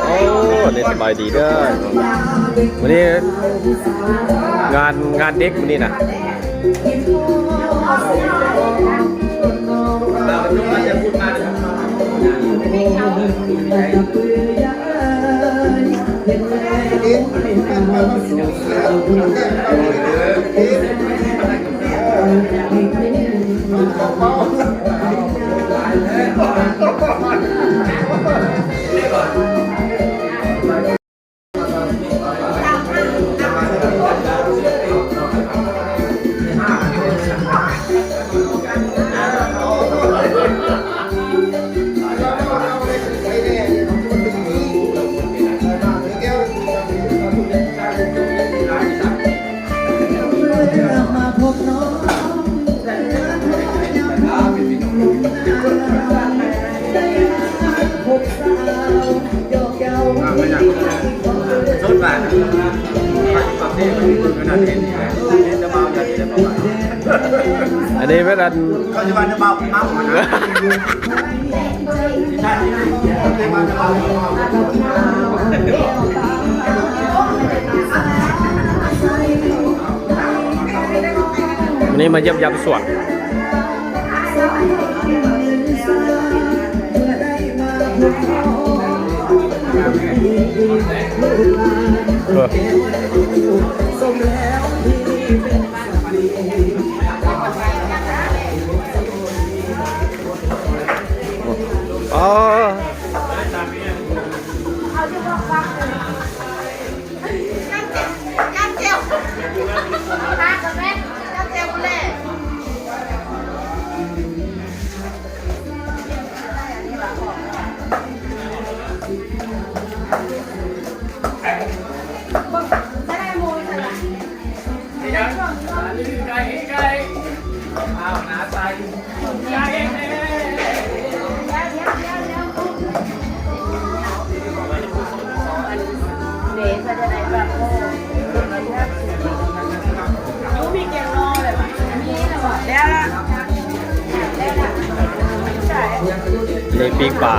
ໂອ້ ນີ້ສະບາຍດີເດີ ມື້ນີ້ງານ ງານເດັກມື້ນີ້ນະ. ອັນນີ້ແມ່ນອັນ ເຂົາຊິວ່າເຈົ້າບ່າວເມົານະ. ມື້ນີ້ມາຢ້ຽມຢາມສວນ. ເອີ ອໍ ນີ້ປີ້ງປາ.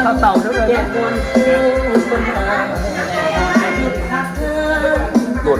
ເຂົ້າເຕົາເດີ ໂດດ.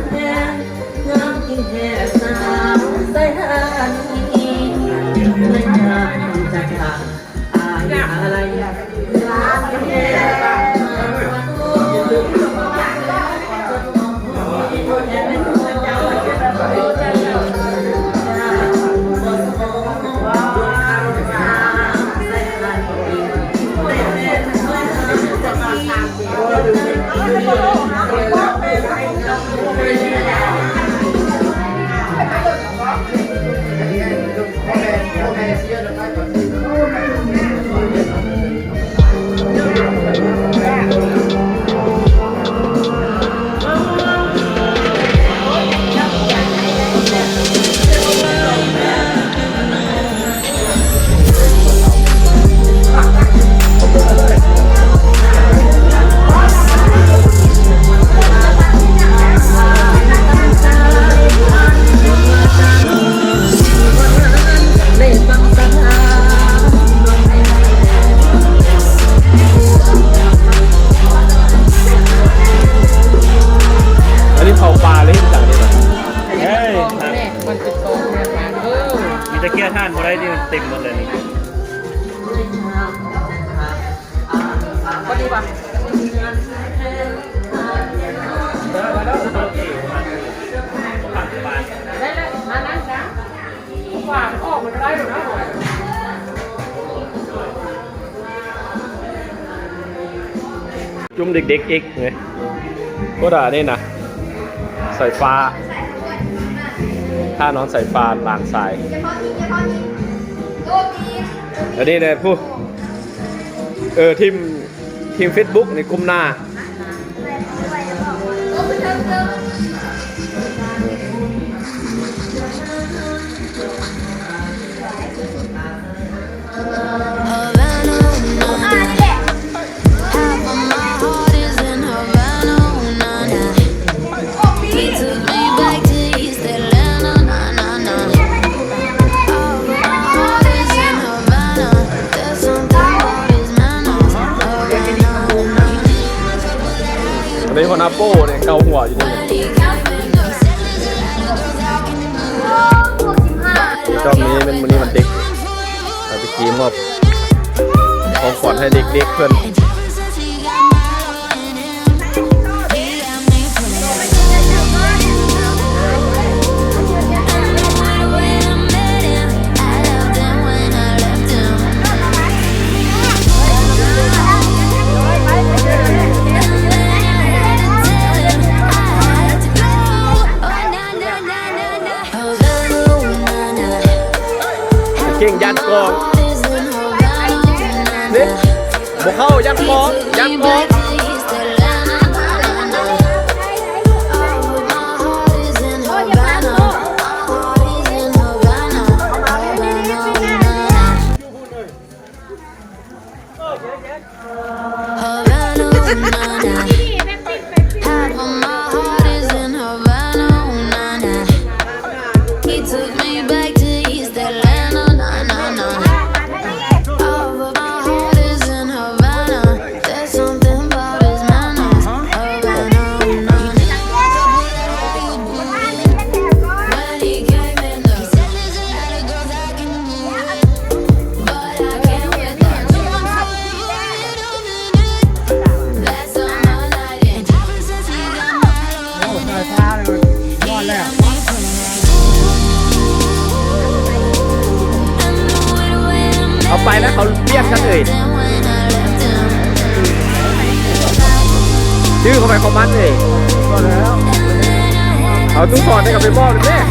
ອັນນີ້ເຜົາປ່າເລີຍ ເຮັດຫຍັງນີ້ນະ? ເຮີ້ຍ ມັນຈຸດກອງແມ່ນຫຍັງ? ເອີ ມີແຕ່ເກ້ຍຖ່ານບໍ່ໄດ້ ນີ້ມັນເຕັມໝົດເລີຍນີ້. ພໍດີບໍ່? ໄດ້ແລ້ວ ມານັ່ງກາງ. ຈຸ່ມເດັກໆອີກເວີຍ. ໂອ້ ດານີ້ນະ ສາຍຟ້າ ທ່ານອນສາຍຟ້າຫຼາງຊາຍ. ອັນນີ້ແຫຼະຜູ້ ເອີ ທີມ ທີມເຟສບຸກໃນກຸ່ມໜ້າ. ເປັນຫົວໜ້າໂປ້ເດ້ ເກົາຫົວຢູ່ນີ້. ດອມນີ້ແມ່ນ ມື້ນີ້ວັນເດັກ ເອົາໄປກີມອບຂອງຂວັນໃຫ້ເດັກໆເພິ່ນ. ເກັ່ງຢ້ານກ້ອງເດ້ ບໍ່ເຂົ້າ ຢ້ານກ້ອງ ຢ້ານກ້ອງ. ເອົາໄປແລ້ວ ເຂົາວຽກກັນເອີຍ ຈື່ເຂົ້າໄປຂອງມັນເອີຍ. ເອົາຕູ້ຖອນນີ້ກໍໄປມອບເລີຍ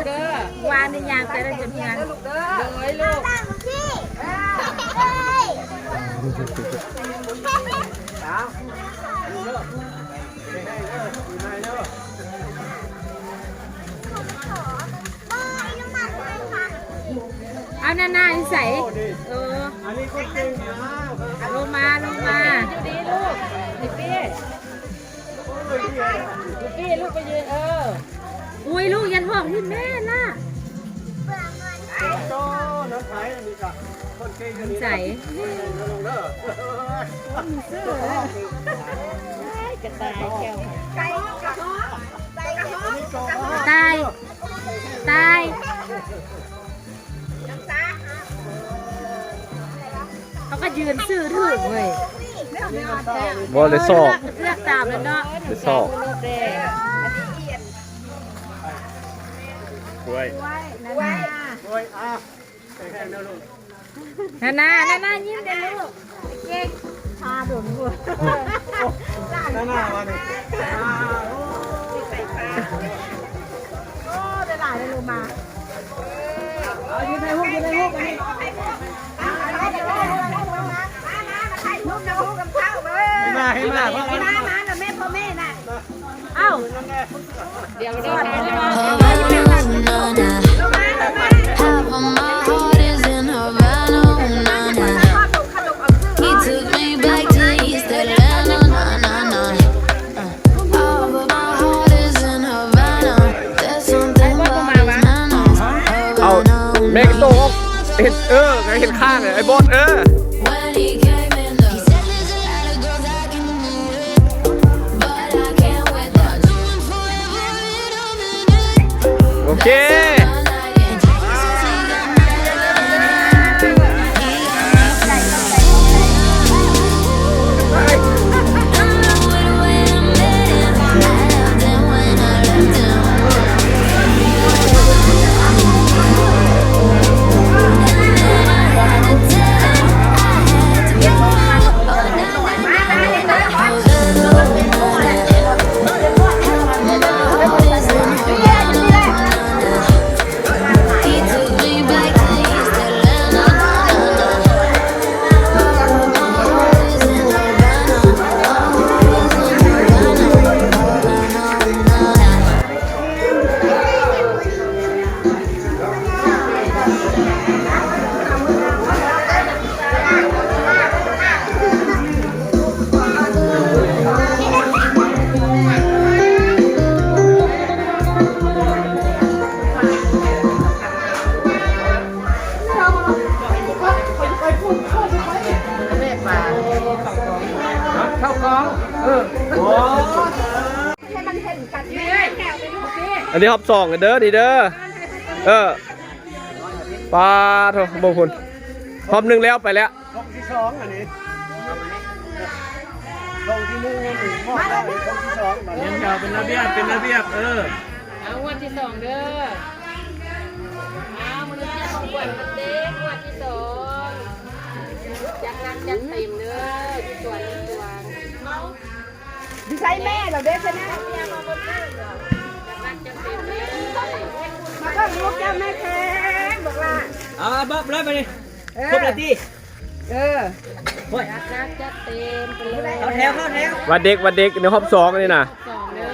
ເດ້. ວາງນີ້ຍ່າງໄປແລ້ວຈະເມືອນ. ໂດຍລູກ. ເອົານານາຢູ່ໃສ? ເອີ ອັນນີ້ຄົນເກັ່ງນາ. ລົງມາ ລົງມາ ຢູ່ດີລູກ. ນີ້ປີ້ ນີ້ປີ້ລູກໄປຢືນ ເອີ. ໂອ້ຍ ລູກຢ່າຖອກທີ່ແມ່ລະ. ໃສ ກະຕ່າຍແກ້ວ ຕາຍ ຕາຍ. ເຂົາກໍຢືນຊື່ຖືກເວີຍ. ບໍ່ໄດ້ຊອກ ເລືອກຕາມນັ້ນເນາະ ໄດ້ຊອກ. ກ້ວຍ ກ້ວຍ ນານາ ນານາ ນານາ ຍິ້ມແດ່ລູກ. ເກັ່ງ ພາດົນຫົວ ໜ້າໜ້າມານີ້. ໂອ້ ໄດ້ຫຼາຍເລີຍ ລົງມາ. ເອົາ ຢືນຖ່າຍຮູບ ຢືນຖ່າຍຮູບ ມານີ້. ມາ ເຫັນມາ ເຫັນມາ ມາ ມາ ມາ ແມ່ ພໍ່ແມ່ນະ. ເອົ້າ ເອົາ ແມ່ໂຕ ເຫັນ ເອີ ເຫັນຂ້າງ ໄອ້ບອດ ເອີ. ໂອເຄ. ອັນນີ້ຮອບສອງເດີ ນີ້ເດີ ເອີ ປາໂທ ເບິ່ງພຸ້ນ ຮອບໜຶ່ງແລ້ວ ໄປແລ້ວ ຮອບທີສອງອັນນີ້ ຮອບທີໜຶ່ງ ຮອບທີສອງ ບັດນີ້ ເປັນລະບຽບ ເປັນລະບຽບ ເອີ ເອົາງວດທີສອງເດີ ເອົາ ມື້ນີ້ຂອງຂວັນວັນເດັກ ງວດທີສອງ ຈັດໜັກຈັດເຕັມເດີ ທຸກຄົນ ທຸກຄົນ. ຢູ່ໃສແມ່ລະເດ້ຊະນະ ມາເບິ່ງລູກເຈົ້າແມ່ແພງ ບອກວ່າ ເອົາ ບອກເລີຍບາດນີ້ ເອີ ຄົບແລ້ວຕິ ເອີ ໂອ້ຍ ຈັດໜັກຈັດເຕັມໄປເລີຍ ເຂົ້າແຖວ ເຂົ້າແຖວ ວັນເດັກ ວັນເດັກ ໃນຮອບສອງນີ້ນະ ສອງເດີ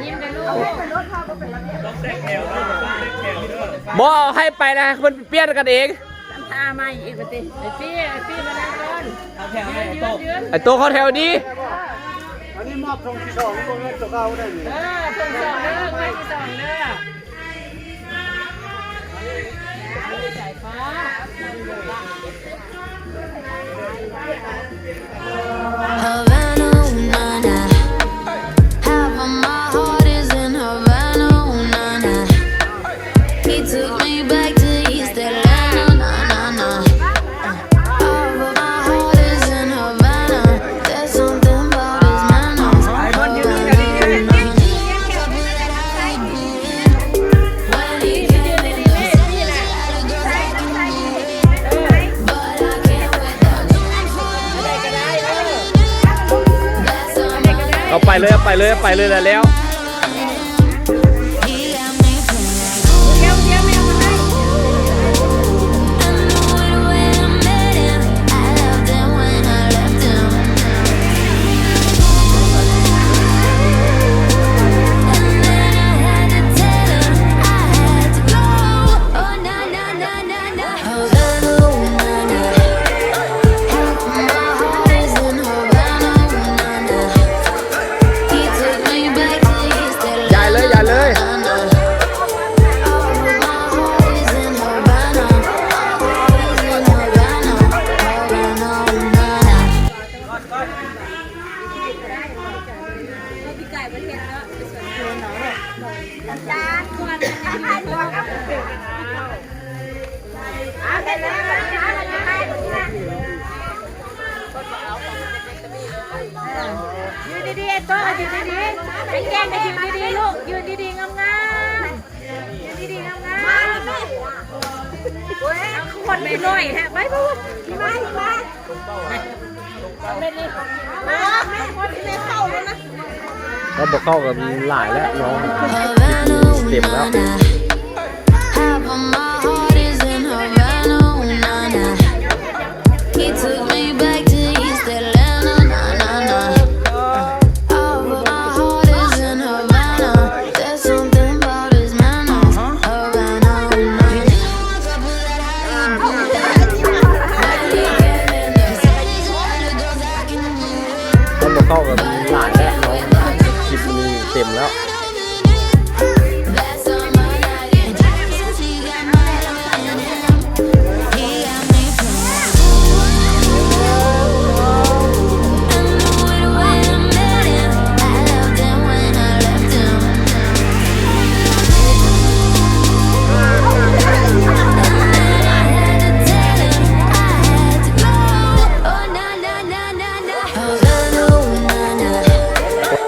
ຍິ້ມເດີລູກ ບໍ່ໃຫ້ໄປນະ ເພິ່ນປ່ຽນກັນເອງ. ທຳທ່າໃໝ່ອີກວ່າຕິ ໄອ້ປີ້ ໄອ້ປີ້ມານັ່ງກ່ອນ ເອົາແຖວໃຫ້ ຢືນ ໂຕະ ຢືນ ໄອ້ໂຕະເຂົ້າແຖວດີ ອັນນີ້ມອບທົ່ງທີສອງ ບໍ່ແມ່ນຕົວເກົ່າໄດ້ນີ້ ເອີ ທົ່ງສອງເດີ ຖ້ວຍທີສອງເດີ ສາຍຟ້າ. Havana, ooh, na, na. Half of my heart is in Havana, ooh, na, na. He took me back to East Atlanta, na, na, na. Half of my heart is in Havana. There's something about his manners. Havana, ooh, na, na. ເອົາໄປເລີຍ ເອົາໄປເລີຍ ເອົາໄປເລີຍ ແລ້ວ ຍ້າຍເລີຍ ຍ້າຍເລີຍ. ຢືນດີໆ ໄອ້ໂຕ້ ຢືນດີໆ ໄອ້ແກ້ງກໍຢືນດີໆ ລູກ ຢືນດີໆ ງາມໆ ຢືນດີໆ ງາມໆ ໂອ້ຍ ຄົນໜ້ອຍແທ້ ໄປ ໄປ ໄປ ເອົາບໍ່ເຂົ້າກັນຫຼາຍແລ້ວ ນ້ອງເຕັມແລ້ວ.